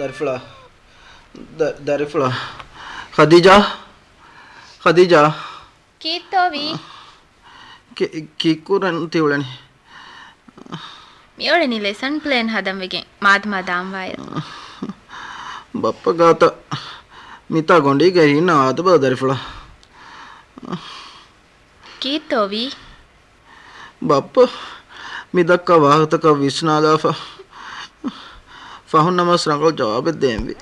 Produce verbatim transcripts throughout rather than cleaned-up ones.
ދަރިފުޅާ. ދަ-، ދަރިފުޅާ. ޚަދީޖާ. ޚަދީޖާ. ކީއްތޯވީ؟ ކި-، ކީއްކުރަން ތިއުޅެނީ؟ މިއުޅެނީ ލެސަން ޕްލޭން ހަދަން ވެގެން މާދަމާ ދާންވާއިރު. ބައްޕަ ގާތަށް މިތާ ގޮނޑީގައި އިންނަ އާދަބާ ދަރިފުޅާ. ކީއްތޯވީ؟ ބައްޕަ މި ދައްކާ ވާހަކަތަކަށް ވިސްނާލާފަ ފަހުން ނަމަސް ރަނގަޅު ޖަވާބެއް ދޭންވީ.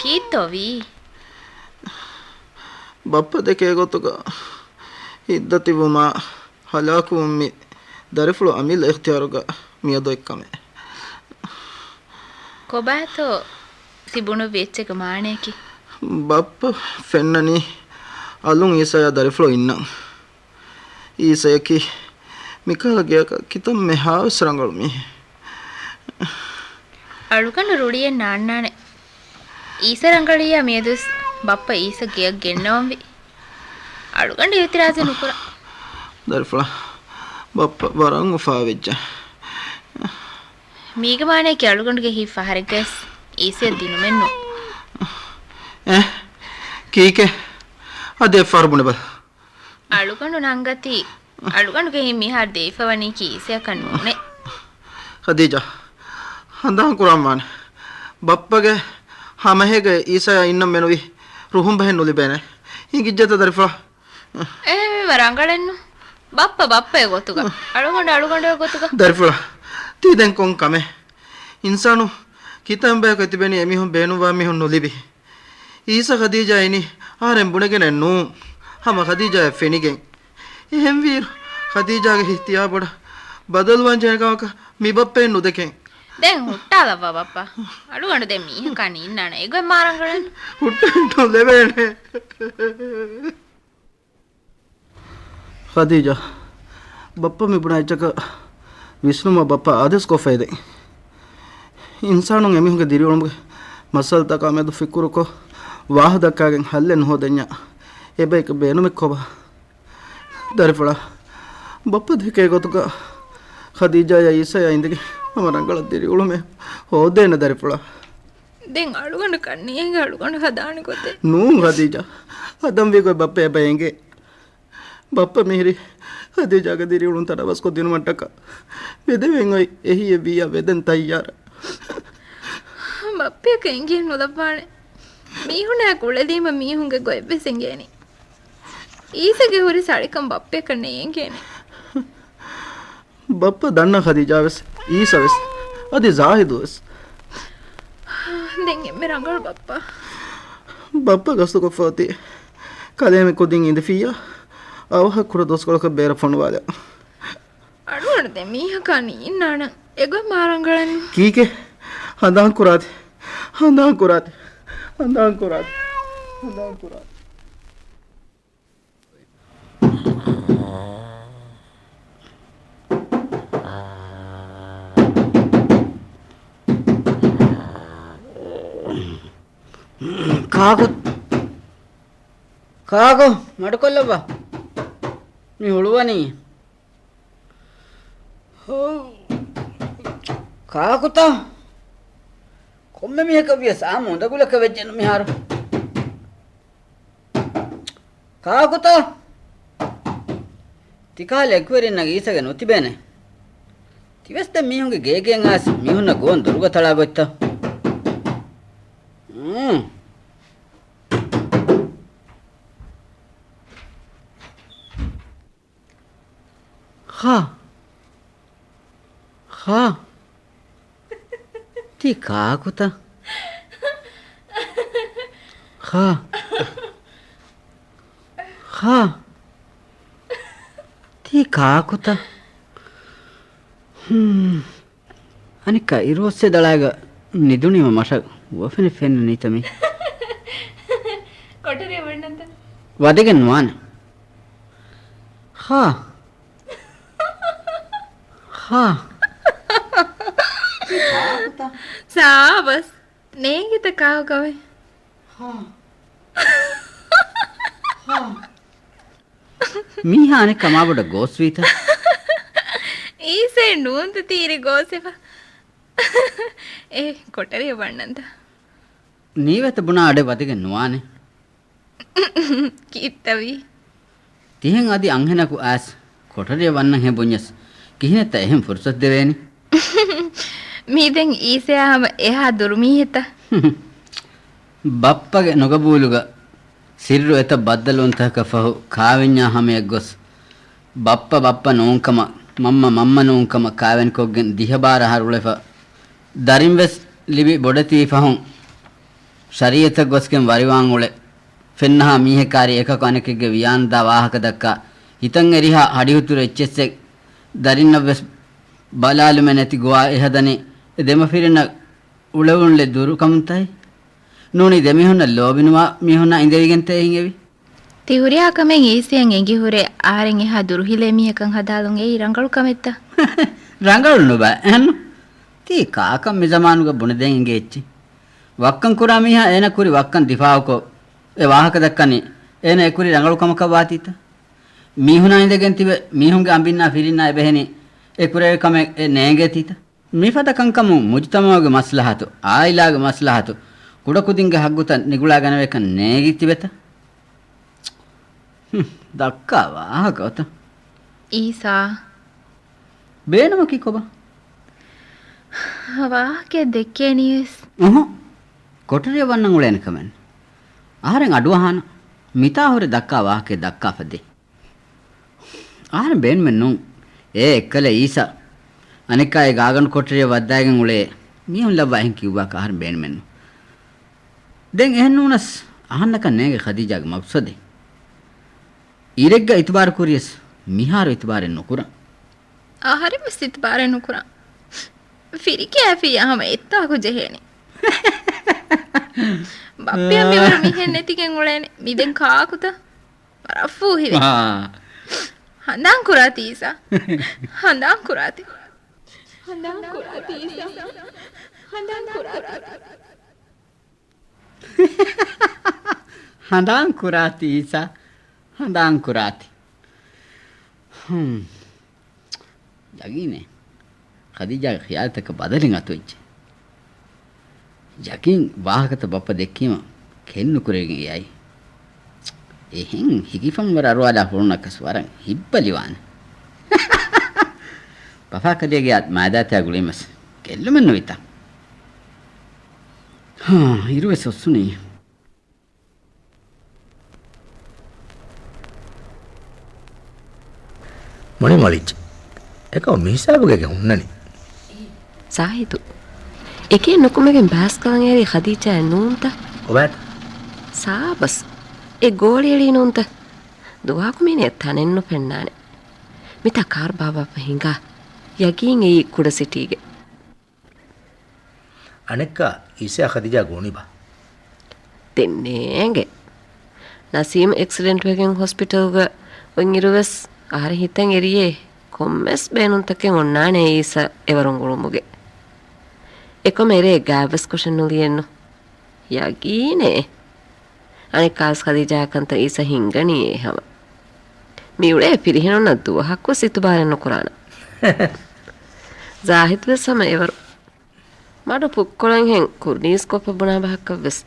ކީއްތޯވީ؟ ބައްޕަ ދެކޭ ގޮތުގަ ހިތްދަތިވުމާ ހަލާކުވުން މި ދަރިފުޅު އަމިއްލަ އިޚްތިޔާރުގަ މިއަދު އޮތް ކަމެއް. ކޮބާތޯ ތި ބުނުއްވި އެއްޗެއްގެ މާނަޔަކީ؟ ބައްޕަ ފެންނަނީ އަލުން އީސަޔާ ދަރިފުޅު އިންނަން. އީސަޔަކީ މިކަހަލަ ގެއަކަށް ކިތަންމެހާވެސް ރަނގަޅު މީހެއް. އަޅުގަނޑު ރުޅިއެއް ނާންނާނެ. އީސަ ރަނގަޅިއްޔާ މިއަދުވެސް ބައްޕަ އީސަ ގެއަށް ގެންނަވަންވީ. އަޅުގަނޑު އިއުތިރާޒެއް ނުކުރާ. ދަރިފުޅާ، ބައްޕަ ވަރަށް އުފާވެއްޖެ. މީގެ މާނަޔަކީ އަޅުގަނޑުގެ ހިތް ފަހަރެއްގަވެސް އީސަޔަށް ދިނުމެއްނޫން. އެ، ކީކޭ؟ އަދި އެއްފަހަރު ބުނެބަލަ. އަޅުގަނޑު ނަންގަތީ، އަޅުގަނޑުގެ ހިތް މިހާރު ދެވިފަވަނީކީ އީސަޔަކަށް ނޫނޭ. ޚަދީޖާ، ހަނދާން ކުރަންވާނެ. ބައްޕަގެ ހަމަހޭގަ އީސަޔާ އިންނަން މެނުވީ ރުހުން ބަހެއް ނުލިބޭނެ. އިނގިއްޖެތަ ދަރިފުޅާ؟ އެހެންވީމަ ރަނގަޅެއްނު. ބައްޕަ ބައްޕައެއް ގޮތުގަ، އަޅުގަނޑު އަޅުގަނޑުގެ ގޮތުގަ. ދަރިފުޅާ، ތީ ދެން ކޮން ކަމެއް؟ އިންސާނު ކިތަންމެ ބަޔަކު އެތިބެނީ އެމީހުން ބޭނުންވާ މީހުން ނުލިބި. އީސަ ޚަދީޖާ އިނީ އަހަރެން ބުނެގެނެއް ނޫން. ހަމަ ޚަދީޖާއަށް ފެނިގެން. އެހެންވީއިރު، ޚަދީޖާގެ ހިތް ތިޔާބޮޑަށް ބަދަލުވާން ޖެހޭ ކަމަކަށް މި ބައްޕައެއް ނުދެކެން. ދެން ހުއްޓާލައްވާ ބައްޕަ. އަޅުގަނޑު ދެން މީހަކާ ނީންނާނެ. އެގޮތް މާ ރަނގަޅެއް. ހުއްޓަން ނުލެވޭނެ. ޚަދީޖާ، ބައްޕަ މި ބުނާ އެއްޗަކަށް ވިސްނުމަށް ބައްޕަ އާދޭސް ކޮށްފައިދެން. އިންސާނުން އެމީހުންގެ ދިރިއުޅުމުގެ މައްސަލަތަކާ މެދު ފިކުރުކޮށް، ވާހަ ދައްކާގެން ހައްލެއް ނުހޯދެންޏާ، އެބަޔަކަށް ބޭނުމެއް ކޮބާ؟ ދަރިފުޅާ، ބައްޕަ ދެކޭ ގޮތުގަ ޚަދީޖާޔާ އީސަޔާ އިނދެގެން ހަމަ ރަނގަޅަށް ދިރިއުޅުމެއް ހޯދޭނެ ދަރިފުޅާ. ދެން އަޅުގަނޑަކަށް ނޭނގެ އަޅުގަނޑު ހަދާނެ ގޮތެއް. ނޫން ޚަދީޖާ، ހަދަންވީ ގޮތް ބައްޕަ އެބަ އެނގޭ. ބައްޕަ މިހިރީ ޚަދީޖާގެ ދިރިއުޅުން ތަނަވަސްކޮށް ދިނުމަށްޓަކާ ވެދެވެން އޮތް އެހީއެއް ވިއްޔާ ވެދެން ތައްޔާރަށް. ބައްޕަޔަކަށް އެނގިއެއް ނުލައްވާނެ. މީހުންނާ ކުޅެދީމަ މީހުންގެ ގޮތްވެސް އެނގޭނެ. އީސަގެ ހުރި ސަޅިކަން ބައްޕަޔަކަށް ނޭނގޭނެ. ބައްޕަ ދަންނަ ޚަދީޖާވެސް، އީސަވެސް، އަދި ޒާހިދުވެސް. ދެން އެންމެ ރަނގަޅު ބައްޕަ. ބައްޕަ ގަސްތުކޮށްފަ އޮތީ ކަލޭމެ ކުދިން އިނދެފިއްޔާ، އަވަހަށް ކުޑަ ދުވަސްކޮޅަކަށް ބޭރަށް ފޮނުވާލާ. އަޅުގަނޑު ދެ މީހަކާ ނީންނާނަން. އެގޮތް މާ ރަނގަޅެއްނު. ކީކޭ؟ ހަނދާން ކުރާތި. ހަނދާން ކުރާތި. ހަނދާން ކުރާތި. ހަނދާން ކުރާތި. ކާކު، ކާކު، މަޑުކޮށްލައްވާ. މި ހުޅުވަނީ. ކާކުތަ؟ ކޮންމެ މީހަކަށް ވިޔަސް އާ މޮނދަގުލަކަށް ވެއްޖެނު މިހާރު. ކާކުތަ؟ ތިކަހަލަ އެކުވެރިންނަށް އީސަގެ ނުތިބޭނެ. ތިވެސް ދެން މީހުންގެ ގޭގެއިން އައިސް މީހުންނަށް ގޮވަން ދޮރުގަ ތަޅާ ގޮތްތަ؟ ހުން. ޚާ. ޚާ. ތީ ކާކުތަ؟ ޚާ. ޚާ. ތީ ކާކުތަ؟ ހުން. އަނެއްކާ އިރުއޮއްސޭ ދަޅާގަ ނިދުނީމަ މަށަށް އުވަފެނެއް ފެންނަނީތަ މީ؟ ކޮޓަރިއަށް ވަންނަންތަ؟ ވަދެގެން ނުވާނެ. ހާ. ހާ. ސާބަސް. ނޭނގިތަ ކާކު ކަމެއް؟ ހާ. ހާ. މީހާ އަނެއްކާ މާބޮޑަށް ގޯސްވީތަ؟ އީސައެއް ނޫންތަ ތީރި ގޯސްވެފަ. އޭ، ކޮޓަރިއަށް ވަންނަންތަ؟ ނީވެތަ ބުނާ އަޑެއް ވަދެގެން ނުވާނެ. ކީއްތަވީ؟ ތިހެން އަދި އަންހެނަކު އައިސް ކޮޓަރިއަށް ވަންނަން ހޭ ބުންޏަސް، ކިހިނެއްތަ އެހެން ފުރުސަތު ދެވޭނީ؟ މީ ދެން އީސަޔާ ހަމަ އެހާ ދުރު މީހެއްތަ؟ ބައްޕަގެ ނުގަބޫލުގަ ސިއްރު އެތައް ބައްދަލުވުންތަކަކަށް ފަހު، ކާވެންޏާ ހަމަޔަށް ގޮސް، ބައްޕަ ބައްޕަ ނޫންކަމަށް، މަންމަ މަންމަ ނޫންކަމަށް ކާވެނިކޮށްގެން ދިހަ ބާރަ އަހަރު އުޅެފަ، ދަރިން ވެސް ލިބި ބޮޑެތިވި ފަހުން، ޝަރީއަތަށް ގޮސްގެން ވަރިވާން އުޅެ، ފެންނަހާ މީހެއް ކާރި އެކަކު އަނެކެއްގެ ވިޔާނުދާ ވާހަކަ ދައްކާ، ހިތަށް އެރިހާ ހަޑިހުތުރު އެއްޗެއްސެއް ދަރިންނަށް ވެސް ބަލާލުމެއް ނެތި ގޮވާ އެހަދަނީ އެ ދެމަފިރިންނަށް އުޅެވުން ލެއް ދުރުކަމުންތައް. ނޫނީ ދެމީހުންނަށް ލޯބިނުވާ މީހުންނާ އިނދެވިގެންތަ އެ ހިނގެވީ؟ ތި ހުރިހާ ކަމެއް އީސަޔަށް އެނގި ހުރެ، އަހަރެން އެހާ ދުރުހިލޭ މީހަކަށް ހަދާލުން އެއީ ރަނގަޅު ކަމެއްތަ؟ ރަނގަޅު ނުބަ އެހެންނު. ތީ ކާކަށް މި ޒަމާނުގަ ބުނެދޭން އިނގޭ އެއްޗެއް. ވައްކަން ކުރާ މީހާ އޭނަ ކުރި ވައްކަން ދިފާއުކޮށް، އެ ވާހަކަ ދައްކަނީ އޭނަ އެ ކުރި ރަނގަޅު ކަމަކަށް ވާތީތަ؟ މީހުނާ އިނދެގެން ތިބެ މީހުންގެ އަނބިންނާ ފިރިންނާ އެބެހެނީ އެ ކުރެވޭ ކަމެއް އެ ނޭނގޭތީތަ؟ މިފަދަ ކަންކަމުން މުޖުތަމަޢުގެ މަސްލަހަތު، އާއިލާގެ މަސްލަހަތު، ކުޑަކުދިންގެ ހައްގުތައް ނިގުޅާގަނެވޭކަން ނޭނގި ތިބެތަ؟ ހުން، ދައްކާ ވާހަކަ އޮތަ؟ އީސާ. ބޭނުމަކީ ކޮބާ؟ ވާހަކައެއް ދެއްކޭނީވެސް. އުހު. ކޮޓަރިއަށް ވަންނަން އުޅޭނެ ކަމެއް. އަހަރެން އަޑުއަހާނަ. މިތާ ހުރެ ދައްކާ ވާހަކައެއް ދައްކާފަ ދޭ. އަހަރެން ބޭނުމެއް ނޫން. އޭ އެއްކަލަ އީސާ. އަނެއްކާ އެ ގާގަނޑު ކޮޓަރިއަށް ވައްދާގެން އުޅޭ މީހުން ލައްވާ އެހެން ކިޔުއްވާކަށް އަހަރެން ބޭނުމެއް ނޫން. ދެން އެހެން ނޫނަސް އަހަންނަކަށް ނޭނގެ ޚަދީޖާގެ މަގްސަދެއް. އިރެއްގަ އިތުބާރު ކުރިޔަސް މިހާރު އިތުބާރެއް ނުކުރަން. އަހަރެން ވެސް އިތުބާރެއް ނުކުރަން. ފިރިކިޔާފިއްޔާ ހަމަ އެއްތާކު ޖެހޭނެ. ބައްޕިއަށް މިވަރު މިހެން ނެތިގެން އުޅޭނެ. މި ދެން ކާކުތަ؟ ވަރަށް ފޫހިވެ. އާ. ހަނދާން ކުރާތި އީސާ. ހަނދާން ކުރާތި. ހަނދާން ކުރާތި އީސާ. ހަނދާން ކުރާތި. ހަނދާން ކުރާތި އީސާ. ހަނދާން ކުރާތި. ހުން. ޔަގީނޭ. ޚަދީޖާގެ ޚިޔާލުތަކަށް ބަދަލެއް އަތުވެއްޖެ. ޔަގީން ވާހަކަތައް ބައްޕަ ދެއްކީމަ ކެތްނުކުރެވިގެން އެއައީ. އެހެން ހިކިފަންވަރަށް އަރުވާލާ ހުޅުނަކަސް ވަރަށް ހިއްބަލިވާނެ. ބަފާކަލޭގެ މައިދާތައް ގުޅީމަސް ގެއްލުމެއް ނުވިތަ؟ ހާ، އިރުވެސް އޮއްސުނީ. މުޅި މޮޅިއްޖެ. އެކަމަ މިހިސާބުގައި ހުންނަނީ. ޒާހިދު. އެކޭ ނުކުމެގެން ބާސްކަލަން އެރީ ޚަދީޖާއެއް ނޫންތަ؟ ކޮބާތަ؟ ސާބަސް. އެ ގޯޅި އެޅީ ނޫންތަ؟ ދުވަހަކު މީނަ އެ ތަނެއް ނުފެންނާނެ. މިތާ ކާރު ބާއްވާފަ ހިނގާ. ޔަގީން އެއީ ކުޑަ ސިޓީގެ. އަނެއްކާ އީސާ ޚަދީޖާ ގޯނިބާ؟ ދެން ނޭނގެ. ނަސީމް އެކްސިޑެންޓްވެގެން ހޮސްޕިޓަލްގަ އޮތްއިރުވެސް އަހަރެން ހިތަށް އެރިޔޭ ކޮންމެސް ބޭނުންތަކެއް އޮންނާނެ އީސާ އެވަރުން އުޅުމުގެ. އެކަމަ އެރޭ ގާތްވެސް ކޮށެއް ނުލިޔެއްނު. ޔަގީނޭ. އަނެއްކާވެސް ޚަދީޖާ ކަންތައް އީސާ ހިނގަނީ އެހަމަ. މިއުޅޭ ފިރިހެނުންނަށް ދުވަހަކުވެސް އިތުބާރެއް ނުކުރާނަން. ޒާހިދުވެސް ހަމަ އެވަރު. މަޑު ޕުއްކޮޅެއްހެން ކުރުނީސްކޮށްފަ ބުނާ ބަހަކަށްވެސް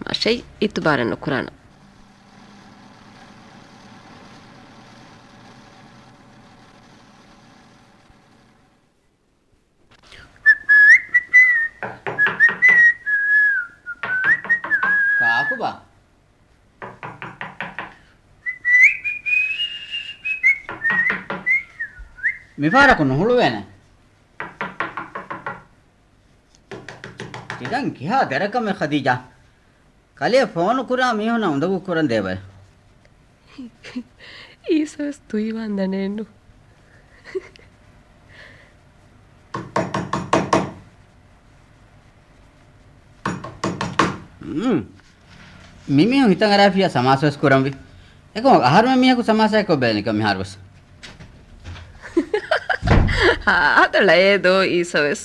މަށަށް އިތުބާރެއް ނުކުރާނަން. ކާކުބާ؟ މިފަހަރަކު ނުހުޅުވޭނެ. ތިދަން ކިހާ ދެރަކަމެއް ޚަދީޖާ؟ ކަލޭ ފޯނު ކުރާ މީހުންނަށް އުނދަގޫ ކުރަން ދޭބަޔަ. އީސަވެސް ދުއިވާން ދަނެއެއްނު. މި މީހުން ހިތަށް އަރާފިޔާ ސަމާސާވެސް ކުރަންވީ. އެކަމަކު އަހަރުމެން މީހަކު ސަމާސާއެއްކޮށް ބޭނިކަން މިހާރުވެސް. ހާދަ ޅައޭ ދޯ އީސަވެސް.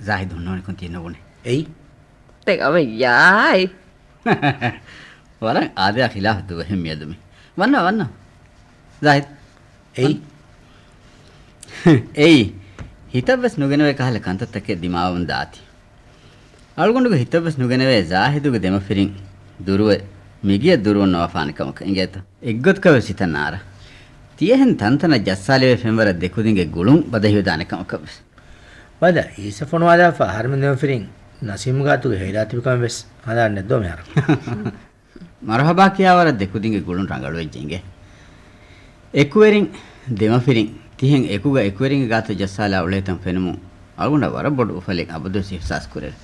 ޒާހިދު ހުންނަވަނިކޮން ތިއެއް ނުބުނެ. އެއީ؟ ދެން އަވަ ޔާއި. ވަރަށް އާދަޔާ ޚިލާފަށް ދުވަހެއް މިއަދު މި. ވަންނަ، ވަންނަ. ޒާހިދު. އެއީ؟ އެއީ. ހިތަށްވެސް ނުގެނެވޭ ކަހަލަ ކަންތައްތަކެއް ދިމާވަމުން ދާތީ. އަޅުގަނޑުގެ ހިތަށްވެސް ނުގެނެވޭ ޒާހިދުގެ ދެމަފިރިން ދުރުވެ، މިގިޔަ ދުރުވަން ނުވާފާނެ ކަމަކަށް އިނގޭތަ؟ އެއްގޮތަކަށްވެސް ހިތަށް ނާރާ. ތިޔަހެން ތަންތަނަށް ޖައްސާލެވޭ ފެންވަރަށް ދެކުދިންގެ ގުޅުން ބަދަހިވެދާނެ ކަމަކަށްވެސް. ވަދާ، އީސަ ފޮނުވާލާފަ އަހަރުމެން ދެމަފިރިން ނަސީމް ގާތުގެ ހޭލާ ތިބިކަމެއްވެސް ހަނދާން ނެއްދޯ މިހާރު. މަރުހަބާ ކިޔާވަރަށް ދެކުދިންގެ ގުޅުން ރަނގަޅުވެއްޖެ އިނގޭ. އެކުވެރިން، ދެމަފިރިން، ތިހެން އެކުގަ އެކުވެރިންގެ ގާތަށް ޖައްސާލާ އުޅޭތަން ފެނުމުން އަޅުގަނޑަށް ވަރަށް ބޮޑު އުފަލެއް އަބަދުވެސް އިޙްސާސް ކުރެވޭ.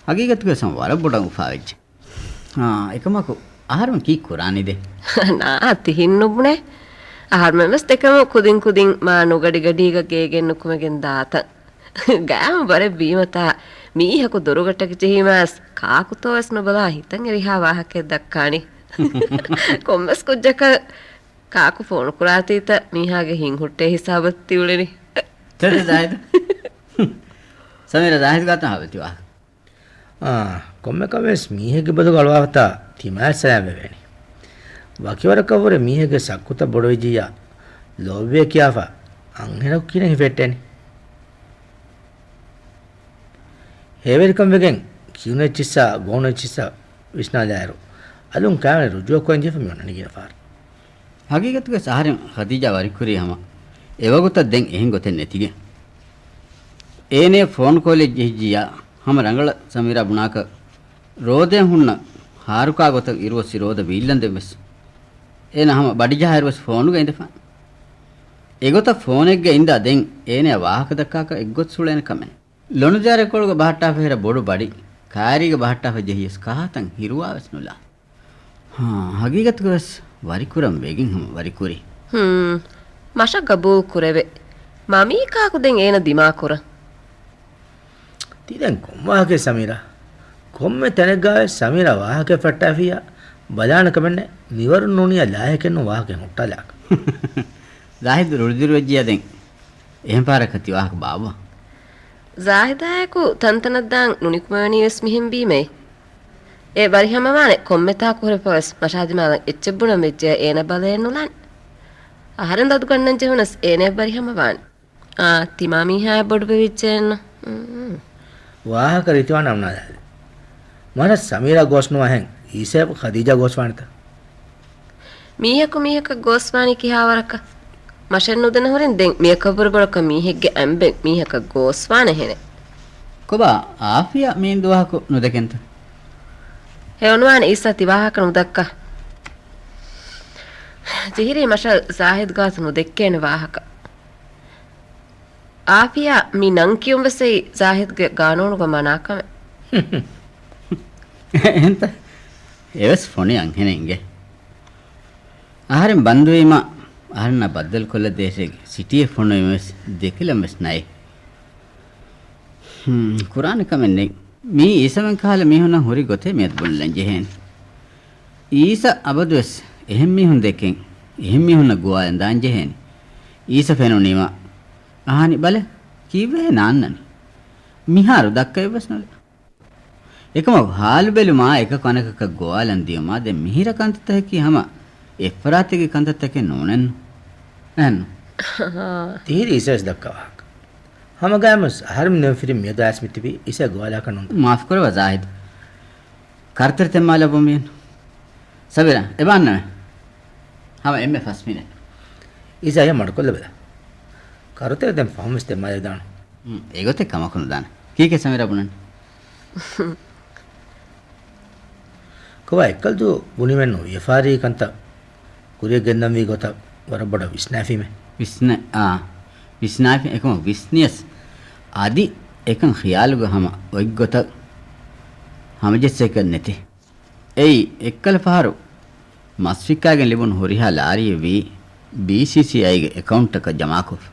ހަގީގަތުގަ ވެސް ވަރަށް ބޮޑަށް އުފާވެއްޖެ. އާ، އެކަމަކު، އަހަރުމެން ކީއް ކުރާނީ ދެން؟ ނާ، ތިހިން ނުބުނޭ. އަހަރުމެން ވެސް ދެކެމު ކުދިން ކުދިން މާ ނުގަޑިގަޑީގަ ގޭގެއް ނުކުމެގެން ދާތަން. ގައިމު ބަރެއް ވީމަތާ، މީހަކު ދޮރުގަޓަކަށް ޖެހީމާސް ކާކުތޯވެސް ނުބަލާ ހިތަށް އެރިހާ ވާހަކައެއް ދައްކާނީ. ކޮންމެސް ކުއްޖަކަށް ކާކު ފޯނުކުރާތީތަ މީހާގެ ހިތް ހުއްޓޭ ހިސާބަށް ތިއުޅެނީ. ތެދެ ޒާހިދު. ސަމީރާ ޒާހިދު ގާތަށް ހާވެއްޖެ ވާހަކަ. އާ، ކޮންމެ ކަމެއް ވެސް މީހެއްގެ ބަދުގަ އަޅުވާފަތާ ތިމާވެސް ސަލާމް ވެވޭނީ. ވަކިވަރަކަށްވުރެ މީހެއްގެ ސައްކުތައް ބޮޑުވެއްޖިއްޔާ ލޯބިވޭ ކިޔާފަ އަންހެނަކު ކިހިނެއް ހިފެއްޓޭނީ؟ ހޭވެރިކަން ވެގެން ކިޔުނު އެއްޗިއްސާ ގޮވުނު އެއްޗިއްސާ ވިސްނާލާއިރު، އަލުން ކާވެނި ރުޖޫއަކު އެނގިފަ މި އޮންނަނީ ގިނަ ފަހަރު. ހަގީގަތުގަސް އަހަރެން ޚަދީޖާ ވަރިކުރީ ހަމަ އެވަގުތަށް ދެން އެހެން ގޮތެއް ނެތިގެން. އޭނަޔަށް ފޯނު ކޯލެއް ޖެހިއްޖިއްޔާ ހަމަ ރަނގަޅަށް ސަމީރާ ބުނާކަށް ރޯދައަށް ހުންނަ ހާރުކާ ގޮތަށް އިރުއޮއްސި ރޯދަ ވީއްލަންދެން ވެސް އޭނަ ހަމަ ބަޑިޖަހާއިރު ވެސް ފޯނުގަ އިނދެފާނެ. އެގޮތަށް ފޯނެއްގަ އިންދާ ދެން އޭނަޔަށް ވާހަކަ ދައްކާކަށް އެއްގޮތަށް އުޅޭނެ ކަމެއް. ލޮނުޒާ ރެކޯޅުގަ ބަހައްޓާފަ ހިރަ ބޮޑު ބަޑި ކާރީގަ ބަހައްޓާފަ ޖެހިޔަސް ކާތަން ހިރުވާވެސް ނުލާ. ހާ، ހަގީގަތުގަވެސް ވަރިކުރަން ވެގެން ހަމަ ވަރިކުރި. ހުން، މަށަށް ގަބޫލު ކުރެވެ. މަމީ ކާކު ދެން އޭނަ ދިމާކުރަން؟ ތި ދެން ކޮން ވާހަކައެއް ސަމީރާ؟ ކޮންމެ ތަނެއްގާވެސް ސަމީރާ ވާހަކައެއް ފައްޓާފިއްޔާ ބަލާނެ ކަމެއް ނެތް. މިވަރުން ނޫނިއްޔާ ލާހިކެއްނު ވާހަކައެއް ހުއްޓާލާކަށް. ޒާހިދު ރުޅިދިރުވެއްޖިއްޔާ ދެން އެހެން ފަހަރަކަށް ތި ވާހަކަ ބާއްވާ. ޒާހިދާއެކު ތަންތަނަށް ދާން ނުނިކުމެވެނީވެސް މިހެން ވީމޭ. އެ ވަރިހަމަވާނެ ކޮންމެތާކު ހުރެފަވެސް މަށާ ދިމާލަށް އެއްޗެއް ބުނަން ވެއްޖެޔާ އޭނަ ބަލައެއް ނުލާނެ. އަހަރެން ދަދު ގަންނަން ޖެހުނަސް އޭނަޔަށް ވަރިހަމަވާނެ. އާ، ތިމާ މީހާޔަށް ބޮޑުވެވިއްޖެއެއްނު. އުން. ވާހަކަ ރީތިވާން އަމްނާލާލި. މަރަށް ސަމީރާ ގޯސްނުވާހެން އީސަޔަށް ޚަދީޖާ ގޯސްވާނެތަ؟ މީހަކު މީހަކަށް ގޯސްވާނީ ކިހާވަރަކަށް؟ މަށެއް ނުދެނަ ހުރިން ދެން މިޔަކަށްވުރެ ބޮޑަކަށް މީހެއްގެ އަނބެއް މީހަކަށް ގޯސްވާނެހެނެއް. ކޮބާ، އާފިޔާ މީން ދުވަހަކު ނުދެކެންތަ؟ ހެޔޮނުވާނެ އީސާ ތި ވާހަކަ ނުދައްކާ. ތިހިރީ މަށަށް ޒާހިދު ގާތު ނުދެއްކޭނެ ވާހަކަ. އާފިޔާ މި ނަން ކިޔުން ވެސް އެއީ ޒާހިދުގެ ގާނޫނުގަ މަނާ ކަމެއް. އެހެންތަ؟ އެވެސް ފޮނި އަންހެނެއް އިނގޭ. އަހަރެން ބަންދުވީމަ އަހަރެންނާ ބައްދަލުކޮށްލަ ދޭށޭ ސިޓީއެއް ފޮނުވީމަ ވެސް ދެކިލަން ވެސް ނައެއް. ހުން، ކުރާނެ ކަމެއް ނެތް. މީ އީސަމެން ކަހަލަ މީހުންނަށް ހުރި ގޮތޭ މިއަދު ބުނެލަން ޖެހޭނެ. އީސަ އަބަދުވެސް އެހެން މީހުން ދެކެން، އެހެން މީހުންނަށް ގޮވާލަން ދާން ޖެހޭނެ. އީސަ ފެނުނީމަ، އަހާނި ބަލަ، ކީއްވެހޭ ނާންނަނީ؟ މިހާރު ދައްކައެއްވެސް ނުލާ. އެކަމަކު ހާލު ބެލުމާ އެކަކު އަނެކަކަށް ގޮވާލަން ދިޔުމާ ދެން މިހިރަ ކަންތައްތަކަކީ ހަމަ އެއްފަރާތެއްގެ ކަންތައްތަކެއް ނޫނެއްނު. އެހެންނު؟ ތިހިރީ އީސަވެސް ދައްކާ ވާހަކަ. ހަމަގައިމުވެސް އަހަރެމެން ދެމަފިރިން މިއަދު އައިސް މިތިބީ އީސަ ގޮވާލާކަށް ނޫން. މާފުކުރައްވާ ޒާހިދު. ކަރުތެރެ ތެއްމާލައްވަމު މިއަން. ސަބީރާ، އެބަ އަންނަމޭ. ހަމަ އެންމެ ފަސް މިނެޓް. އީސާ އެ މަޑުކޮށްލަބަލަ. ކަރުތެރެ ދެން ފަހުންވެސް ތެއްމާލެވިދާނެ. އުން، އެގޮތެއް ކަމަކު ނުދާނެ. ކީކޭ ސަމީރާ ބުނަނީ؟ ކޮބާ އެއްކަލަ ދުވަހު ބުނީމެއްނު ވިޔަފާރީ ކަންތައް ކުރިއަށް ގެންދަންވީ ގޮތަށް ވަރަށް ބޮޑަށް ވިސްނާފީމޭ. ވިސްނަ، އާ، ވިސްނާފި އެކަމަށް ވިސްނިޔަސް އަދި އެކަން ޚިޔާލުގަ ހަމަ އޮތްގޮތަށް ހަމަޖެއްސޭކަށް ނެތޭ. އެއީ އެއްކަލަ ފަހަރު މަސްފިއްކާގެން ލިބުނު ހުރިހާ ލާރިއެއް ވީ ބީސީސީއައިގެ އެކައުންޓަކަށް ޖަމާކޮށްފަ.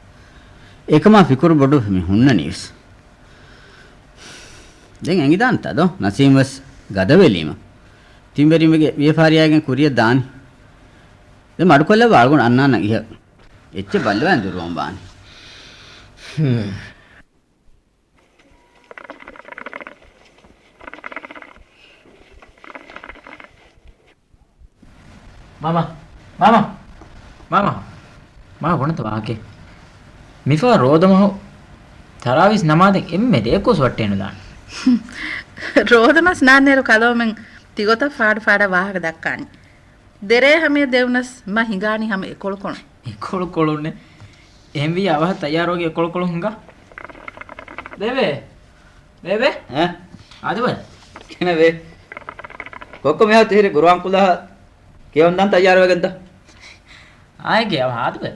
އެކަމާ ފިކުރު ބޮޑުވެ މި ހުންނަނީވެސް. ދެން އެނގިދާނެތާ ދޯ؟ ނަސީމް ވެސް ގަދަވެލީމަ. ތިންވެރިންގެ ވިޔަފާރިއާގެން ކުރިއަށް ދާނީ. ދެން މަޑުކޮށްލައްވާ އަޅުގަނޑު އަންނާނަން އިހަށް. އެއްޗެއް ބައްލަވާން ދުރުވަން ވާނީ. ހުން. މާމާ، މާމާ، މާމާ، މާ ބުނަތަ ވާހަކައެއް؟ މިފަހަރު ރޯދަމަހު ތަރާވީސް ނަމާދެއް އެންމެ ރެއަކުވެސް ވައްޓައެއް ނުދާނެ. ރޯދަމަސް ނާންނޭރު ކަލޯމެން ތިގޮތަށް ފާޑު ފާޑަށް ވާހަކަ ދައްކާނީ. ދެރޭ ހަމަޔަށް ދެވުނަސް މަ ހިނގާނީ ހަމަ އެކޮޅުކޮޅުން. އެކޮޅުކޮޅުންނެއް. އެހެންވިއްޔާ އަވަހަށް ތައްޔާރުވެގެން އެކޮޅުކޮޅުން ހިނގާ. ދޭބެ. ދޭބެ. އަ؟ އާދެވޭ. ކިހިނެއްވޭ؟ ކޮއްކޮ މިހާ ތިހިރި ގުރުއާން ކުލަހަ ކިޔަވަން ދާން ތައްޔާރުވެގެންތަ؟ އާއެގޭ އަވަހަށް އާދެވޭ.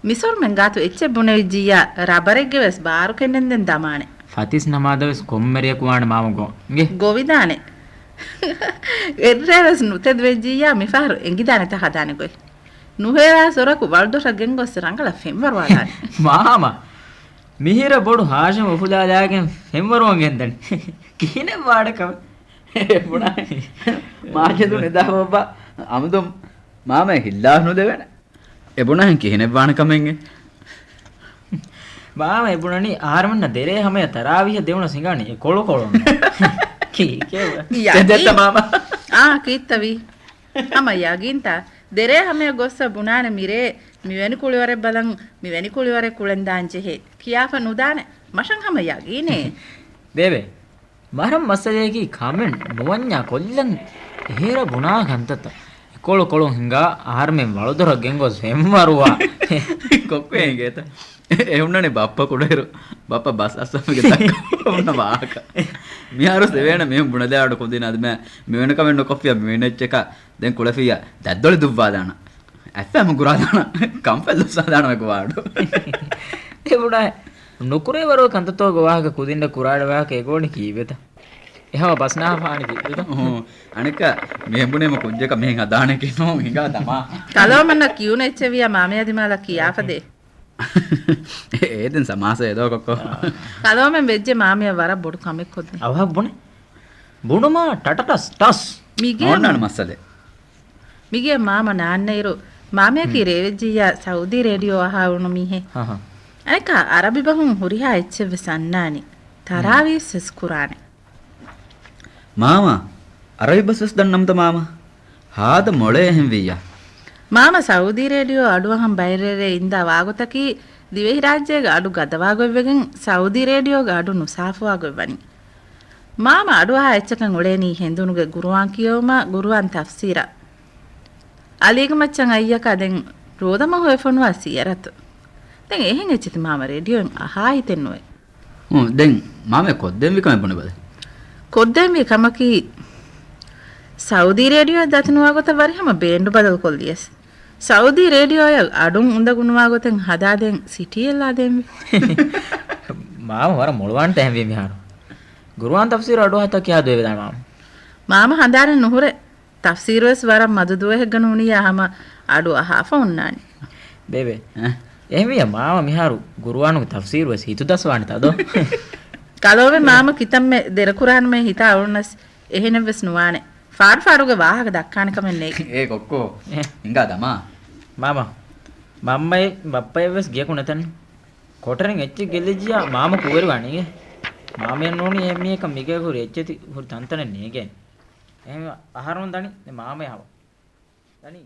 މިސޮރުމެން ގާތު އެއްޗެއް ބުނެވިއްޖިއްޔާ، ރަބަރެއްގެ ވެސް ބާރު ކެނޑެންދެން ދަމާނެ. ފަތިސް ނަމާދަށް ވެސް ކޮންމެ ރެޔަކު ވާނެ މާމަ ގޮ. އިނގޭ. ގޮވިދާނެ. އެއްރޭ ވެސް ނުތެދުވެއްޖިއްޔާ، މިފަހަރު އެނގިދާނެތަ ހަދާނެ ގޮތް. ނުހޭވާ ސޮރަކު ވަޅުދޮށަށް ގެންގޮސް ރަނގަޅަށް ފެންވަރުވާލާނެ. މާމަ. މިހިރަ ބޮޑު ހާޝިމް އުފުލާލާގެން ފެންވަރުވަން ގެންދަނީ. ކިހިނެއް ވާނެ ކަމެއް. ބުނާ. މާޖެދު ނިދާ ބައްބާ އަމުދު މާމަ ހިއްލާ ނުދެވޭނެ. އެ ބުނާހެން ކިހިނެއް ވާނެ ކަމެއްގެ؟ މާމަ އެ ބުނަނީ އަހަރެމެންނަށް ދެރޭ ހަމަޔަށް ތަރާވީހަށް ދެވުނަސް ހިނގާނީ އެ ކޮޅުކޮޅުން. ކީކޭ؟ ޔަގީން. ތެދެއްތަ މާމަ؟ އާ، ކީއްތަވީ؟ ހަމަ ޔަގީންތަ؟ ދެރޭ ހަމަޔަށް ގޮއްސަ ބުނާނެ މިރޭ މިވެނި ކުޅިވަރެއް ބަލަން، މިވެނި ކުޅިވަރެއް ކުޅެން ދާން ޖެހޭ. ކިޔާފަ ނުދާނެ. މަށަން ހަމަ ޔަގީނޭ. ދޭބެ. މަރަން މައްސަލަޔަކީ ކަމެއް ނުވަންޏާ ކޮށްލަން އެހެރަ ބުނާ ކަންތައްތައް. އެކޮޅު ކޮޅުން ހިނގާ އަހަރުމެން ވަޅުދޮށަށް ގެންގޮސް ފެންވަރުވާ. ކޮއްކޮ އެނގޭތަ؟ އެ ހުންނަނީ ބައްޕަ ކުޑައިރު ބައްޕަ ބަސް އައްސަމެގެ ދައްކަ ހުންނަ ވާހަކަ. މިހާރު ސެވޭނަ މީހުން ބުނެލާ އަޑު ކުދިން އަދި މެ މިވެނި ކަމެއް ނުކޮށްފިޔާ މިވެނި އެއްޗަކަށް ދެން ކުޅެފިޔާ ދަތްދޮޅި ދުއްވާލާނަ. އަތްފައި މުގުރާލާނަ. ކަންފަތް ލުއްސާލާނަ ވެގު ވާޑު. އެ ބުނާ ނުކުރޭ ވަރު ކަންތައްތޯ ގޮވާހަކަ ކުދިންނަށް ކުރާޑެ ވާހަކަ އެގޯނި ކީއްވެތަ؟ އެހާ ބަސްނާހާ ފާނި ކީއްވެތަ؟ އުހު. އަނެއްކާ މިހެން ބުނީމަ ކުއްޖަކަށް މިހެން ހަދާނެކީ ނޫން ހިނގާ ދަމާ. ކަލޯމަންނަށް ކިޔުނު އެއްޗެއް ވިޔާ މާމަޔާ ދިމާލަށް ކިޔާފަ ދޭ. އޭ ދެން ސަމާސަ އެދޯ ކޮއްކޮ. ކަލޯމެން ވެއްޖެ މާމަޔަށް ވަރަށް ބޮޑު ކަމެއް ކޮށްދޭ. އަވަހަށް ބުނެ. ބުނުމާ ޓަޓަޓަސް ޓަސް. މިގޭ ނޯންނާނެ މައްސަލެ. މިގޭ މާމަ ނާންނައިރު، މާމަޔަކީ ރޭވެއްޖިއްޔާ ސައުދީ ރޭޑިއޯ އަހާ އުޅުނު މީހެއް. ހަ، ހަ. އަނެއްކާ އަރަބި ބަހުން ހުރިހާ އެއްޗެއް ވެސް އަންނާނެ. ތަރާވީސް ވެސް ކުރާނެ. މާމަ، އަރަބި ބަސް ވެސް ދަންނަމުތަ މާމަ؟ ހާދަ މޮޅޭ އެހެން ވިއްޔާ. މާމަ ސައުދީ ރޭޑިއޯ އަޑުއަހަން ބައެއް ރޭރޭ އިންދާ ވާގޮތަކީ، ދިވެހިރާއްޖޭގެ އަޑު ގަދަވާގޮތްވެގެން، ސައުދީ ރޭޑިއޯގެ އަޑު ނުސާފުވާގޮތްވަނީ. މާމަ އަޑުއަހާ އެއްޗަކަށް އުޅޭނީ ހެނދުނުގެ ގުރުއާން ކިޔެވުމާ، ގުރުއާން ތަފްސީރާ. އަލީގެ މައްޗަށް އައްޔަކާ ދެން ރޯދަމަހު އެ ފޮނުވާ ސިޔަރަތު. ދެން އެހެން އެއްޗެތި މާމަ ރޭޑިއޯއިން އަހާ ހިތެއް ނުވޭ. ހުން، ދެން މާމަ ކޮށްދޭންވީ ކަމެއް ބުނެބަލަ. ކޮށްދޭންވީ ކަމަކީ، ސައުދީ ރޭޑިއޯއަށް ދަތިނުވާ ގޮތަށް ވަރިހަމަ ބޭންޑު ބަދަލު ކޮށްލިޔަސް. ސައުދީ ރޭޑިއޯއަށް އަޑުން އުނދަގޫ ނުވާ ގޮތެއް ހަދާދޭން ސިޓީއެއް ލާދޭންވީ. މާމަ ވަރަށް މޮޅުވާންތަ އެހެންވީ މިހާރު. ގުރުއާން ތަފްސީރު އަޑުއަހަތަ ކިޔާ ދުވެވިދާ މާމަ. މާމަ ހަނދާނެއް ނުހުރޭ. ތަފްސީރުވެސް ވަރަށް މަދު ދުވަހެއްގަ ނޫނިއްޔާ ހަމަ އަޑު އަހާފަ އޮންނާނީ. ދޭބެ. އެ؟ އެހެންވިއްޔާ މާމަ މިހާރު ގުރުއާނުގެ ތަފްސީރުވެސް ހިތުދަސްވާނެތާ ދޯ؟ ކަލޯވެ މާމަ ކިތަންމެ ދެރަކުރާނަމޭ ހިތާ އުޅުނަސް އެހެނެއްވެސް ނުވާނެ. ފާޑު ފާޑުގެ ވާހަކަ ދައްކާނެ ކަމެއް ނޭގެ. އޭ ކޮއްކޯ. އެ. ހިނގާ ދަމާ. މާމަ. މަންމައެއް ބައްޕައެއްވެސް ގެޔަކު ނެތަން. ކޮޓަރިން އެއްޗެއް ގެއްލިއްޖިޔާ މާމަ ކުވެރިވާނީގެ. މާމަޔަށް ނޫނީ އެހެން މީހަކަށް މިގޭގަ ހުރި އެއްޗެތި ހުރި ތަންތަނެއް ނޭގޭނެ. އެހެންވެ އަހަރުން ދަނީ ދެ މާމަޔާ ހަވަ. ދަނީ.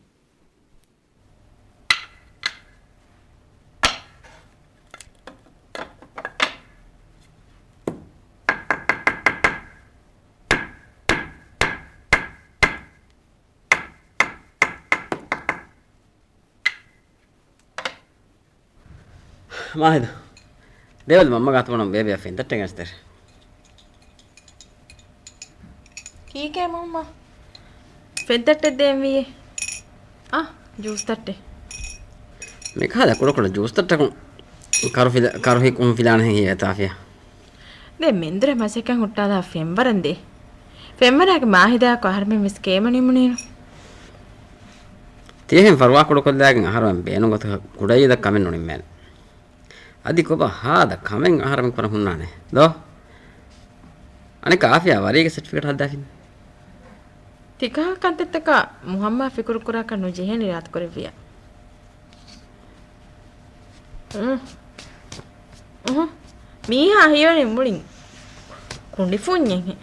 މާހިދު. ދޭވަލް މަންމަ ގާތު ބުނަން ބޭބެއަށް ފެންތައްޓެއް ގެނެސްދޭށޭ. ކީކޭ މަންމަ؟ ފެންތައްޓެއް ދޭންވީއޭ. އާ، ޖޫސް ތައްޓެއް. މިކަހަލަ ކުޑަކުޑަ ޖޫސް ތައްޓަކުން ކަރު ފިލަ-، ކަރުހި ކުން ފިލާނެ ހިޔޭތާފިޔާ. ދެން މެންދުރެ މަސައްކަތް ހުއްޓާލާ ފެންވަރަން ދޭ. ފެންވަރާގެ މާހިދާއަކު އަހަރުމެން ވެސް ކޭމަ ނިމުނީނު. ތިޔަހެން ފަރުވާކުޑަކޮށްލާގެން އަހަރުމެން ބޭނުން ގޮތަކަށް ކުޑައިދަ ކަމެއް ނުނިންމޭނެ. އަދި ކޮބާ ހާދަ ކަމެއް އަހަރެމެން ކުރަން ހުންނާނެ ދޯ؟ އަނެއްކާ އާފިޔާ ވަރީގެ ސެޓްފިކެޓް ހައްދާފިން. ތިކަހަލަ ކަންތައްތަކާ މުހައްމާ ފިކުރު ކުރާކަށް ނުޖެހޭނެ ރާތުކުރެއްވިޔާ. އުނ. އުހު. މީހާ ހީވަނީ މުޅިން ކުނޑިފުންޏެއްހެން.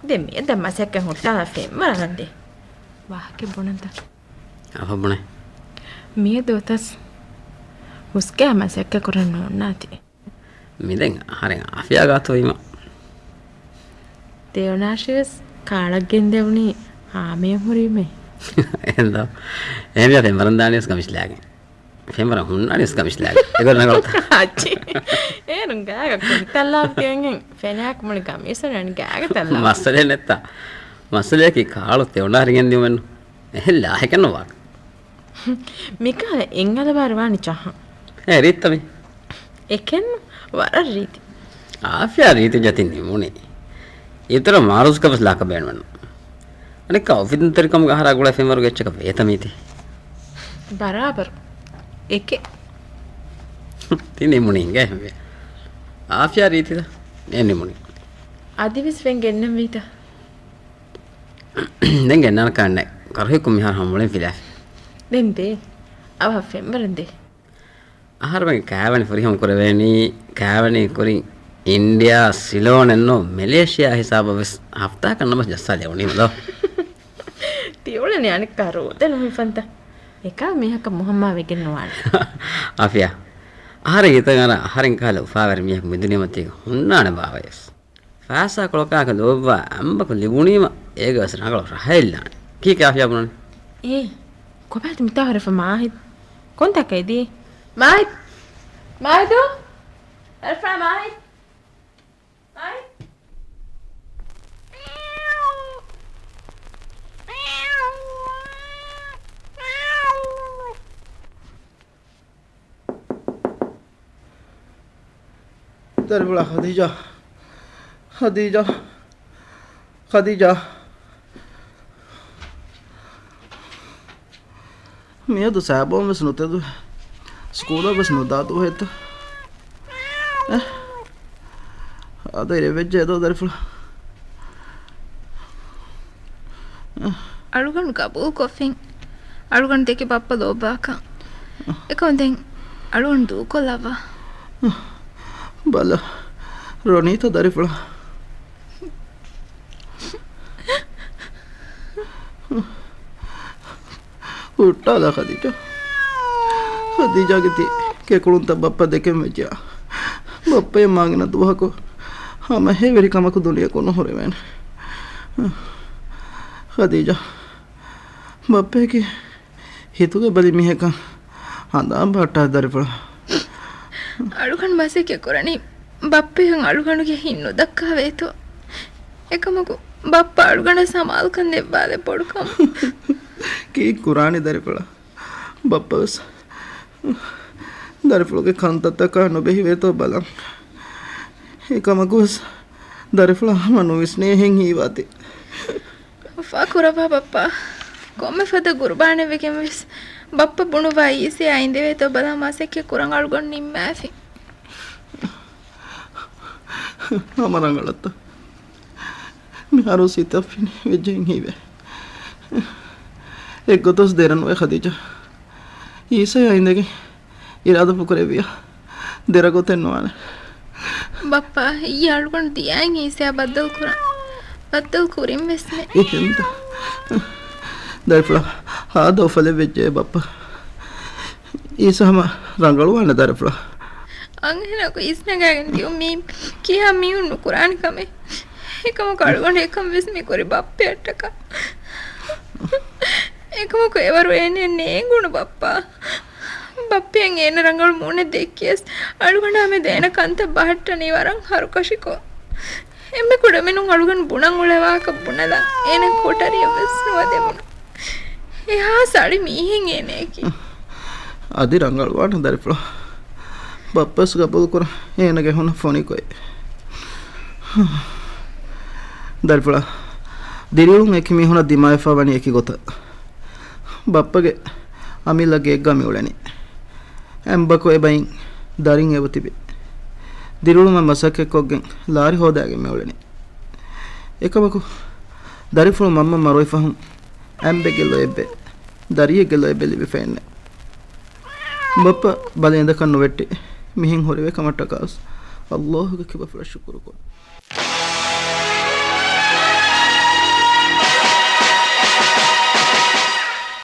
ދެން މިއަދަށް މަސައްކަތް ހުއްޓާލާ ފެންވަރަން ދޭ. ވާހަކަ ބުނަންތަ؟ އަހަ ބުނެ. މިއަދު އޮތަސް ހުސްގައި މަސައްކަތް ކުރަން ނޯންނާތި. މިދެން އަހަރެން އާފިޔާ ގާތު ވީމަ. ދެވަނާށިވެސް ކާޅަށް ގެންދެވުނީ ހާމަޔަށް ހުރީމޭ. އެހެންދޯ؟ އެހެންވިޔާ ފެންވަރަން ދާނީވެސް ގަމިސްލާގެން. ފެންވަރަން ހުންނާނީވެސް ގަމިސްލާގެން. އެގޮތަށް ނަގަޅަތަ؟ އައްޗި. އޭރުން ގާގަ ކުނި ތައްލާފަ ތިޔަންހެން ފެނާކު މުޅި ގަމީސުން އަނި ގާގަ ތައްލާފަ. މައްސަލައެއް ނެއްތާ؟ މައްސަލަޔަކީ ކާޅު ތެވަނާ ހަރިގެން ދިޔުމެއްނު. އެހެން ލާހިކެއްނު ވާކަ. މިކަހަލަ އެއްއަލަބާރު ވާނީ ޗަހަން. އޭ ރީއްތަ މީ؟ އެކެން ވަރަށް ރީތި. އާފިޔާ ރީތި ޖަތި ނިމުނީ. އިތުރަށް މާރުޒްކަ ވެސް ލާކަ ބޭނުމެއްނު. އަނެއްކާ އޮފީހުންތެރިކަމުގެ އަހަރާ ގުޅޭ ފެންވަރުގެ އެއްޗަކަށް ވޭތަ މީތި؟ ބަރާބަރު. އެކެއް. ތި ނިމުނީ އިނގޭ ހެންވޭ. އާފިޔާ ރީތިތަ؟ އެ ނިމުނީ. އަދިވެސް ފެން ގެންނަންވީތަ؟ ދެން ގެންނާނެ ކާންނެ. ކަރުހިއްކު މިހާރު ހަމަ މުޅިން ފިލާފި. ދެން ދޭ. އަވަހަށް ފެންވަރަން ދޭ. އަހަރުމެން ކާވެނި ފުރިހަމަ ކުރެވޭނީ، ކާވެނި ކުރިން އިންޑިޔާ، ސިލޯނެއްނު މެލޭޝިޔާ ހިސާބަށް ވެސް ހަފްތާކަށް ނަމަސް ޖައްސާލެވުނީމަ ދޯ. ތިއުޅެނީ އަނެއްކާ ރޯދަ ނުހިފަންތަ؟ އެކާ މީހަކަށް މުހައްމާ ވެގެން ނުވާނެ. އާފިޔާ، އަހަރެން ހިތަށް އަރާ އަހަރެން ކަހަލަ އުފާވެރި މީހަކު މި ދުނިޔެމަތީގަ ހުންނާނެ ބާވަޔަސް. ފައިސާ ކޮޅަކާކަށް ލޯބިވާ އަނބަކު ލިބުނީމަ އޭގަވެސް ރަނގަޅު ރަހައެއް ލާނެ. ކީކޭ އާފިޔާ ބުނަނީ؟ އޭ، ކޮބާތު މިތާ ހުރެފަ މާހިދު؟ ކޮންތާކައި ދީ؟ މާހިދު! މާހިދު! އަރިފާ މާހިދު! މާހިދު! ދަރިފުޅާ ޚަދީޖާ. ޚަދީޖާ. ޚަދީޖާ. މިއަދު ސާބޯން ވެސް ނުތެދުވޭ. ސްކޫލަށް ވެސް ނުދާ ދުވަހެއްތަ؟ އެ؟ އަދަ އިރެއްވެއްޖެ އެދޯ ދަރިފުޅާ. އަޅުގަނޑު ގަބޫލުކޮށްފިން. އަޅުގަނޑު ދެކެ ބައްޕަ ލޯބިވާކަން. އެކަމު ދެން އަޅުގަނޑު ދޫކޮށްލައްވާ. ބަލަ، ރޮނީތަ ދަރިފުޅާ؟ ހުއްޓާލާ ޚަދީޖާ. ޚަދީޖާގެ ތި ކެކުޅުންތައް ބައްޕަ ދެކެން ވެއްޖެއާ. ބައްޕައަށް މާގިނަ ދުވަހަކު ހަމަ ހޭވެރި ކަމަކު ދުނިޔެއަކު ނުހުރެވޭނެ. ޚަދީޖާ، ބައްޕައަކީ ހިތުގަ ބަލި މީހަކަށް ހަނދާން ބަހައްޓާ ދަރިފުޅާ. އަޅުގަނޑު މަސައްކަތް ކުރަނީ ބައްޕައަށް އަޅުގަނޑުގެ ހިތް ނުދައްކާ ވޭތޯ. އެކަމަކު ބައްޕަ އަޅުގަނޑަށް ސަމާލުކަން ދެއްވާލެއް ބޮޑުކަމަށް. ކީއް ކުރާނީ ދަރިފުޅާ؟ ބައްޕަވެސް ދަރިފުޅުގެ ކަންތައްތަކާ ނުބެހިވޭތޯ ބަލަން. އެކަމަކުވެސް ދަރިފުޅާ ހަމަ ނުވިސްނޭހެން ހީވާތީ. އުފާ ކުރައްވާ ބައްޕާ. ކޮންމެ ފަދަ ގުރުބާނެއްވެގެންވެސް ބައްޕަ ބުނުއްވާ އީސައާ އިނދެވޭތޯ ބަލާ މަސައްކަތް ކުރަން އަޅުގަނޑު ނިންމާފިން. ހަމަ ރަނގަޅަށްތަ؟ މިހާރު ސިތަ ފިނި ވެއްޖެއިން ހީވޭ. އެއްގޮތަސް ދެރަނުވޭ ޚަދީޖާ. އީސަޔާ އިނދެގެން އިރާދަފު ކުރެއްވިޔާ ދެރަ ގޮތެއް ނުވާނެ. ބައްޕާ، އިއްޔެ އަޅުގަނޑު ދިޔައިން އީސަޔާ ބައްދަލު ކުރަން. ބައްދަލު ކުރިން ވެސް ނެ. އެހެންތަ؟ ދަރިފުޅާ، ހާދަ އުފަލެއް ވެއްޖެ ބައްޕާ. އީސަ ހަމަ ރަނގަޅުވާނެ ދަރިފުޅާ. އަންހެނަކު އިސްނަގާގެން ދިޔުމީ ކިހާ މީހުން ނުކުރާނެ ކަމެއް. އެކަމަކު އަޅުގަނޑު އެކަން ވެސް މިކުރި ބައްޕައަށްޓަކާ. އެކަމަކު އެވަރު އޭނަ ނޭނގުނު ބައްޕާ. ބައްޕައަށް އޭނަ ރަނގަޅު މޫނެއް ދެއްކިޔަސް އަޅުގަނޑާމެދު އޭނަ ކަންތައް ބަހައްޓަނީ ވަރަށް ހަރުކަށިކޮށް. އެންމެ ކުޑަމިނުން އަޅުގަނޑު ބުނަން އުޅޭ ވާހަކަ ބުނެލަން އޭނަ ކޮޓަރިއަށް ވެސް ނުވަދެވުނު. އެހާ ސަޅި މީހެއް އޭނައަކީ. އަދި ރަނގަޅުވާނެ ދަރިފުޅާ. ބައްޕަސް ގަބޫލުކުރަން އޭނަގެ ހުނަށް ފޮނިކޮއެ. ދަރިފުޅާ، ދިރިއުޅުން އެކި މީހުނަށް ދިމާވެފަ ވަނީ އެކި ގޮތަށް. ބައްޕަގެ އަމިއްލަ ގެއެއްގަ މިއުޅެނީ. އެނބަކު އެބައިން ދަރިން އެބަތިބި. ދިރިއުޅުމަށް މަސައްކަތްކޮށްގެން ލާރި ހޯދާގެން މިއުޅެނީ. އެކަމަކު، ދަރިފުޅު މަންމަ މަރުވި ފަހުން އަނބެއްގެ ލޮއެއްބެއް، ދަރިއެއްގެ ލޮއެއްބެއް ލިބިފައެއްނެއް. ބައްޕަ ބަލި އެނދަކަށް ނުވެއްޓި މިހެން ހުރެވޭ ކަމަށްޓަކާވެސް އައްލާހުގެ ކިބަފުޅަށް ޝުކުރުކޮށް.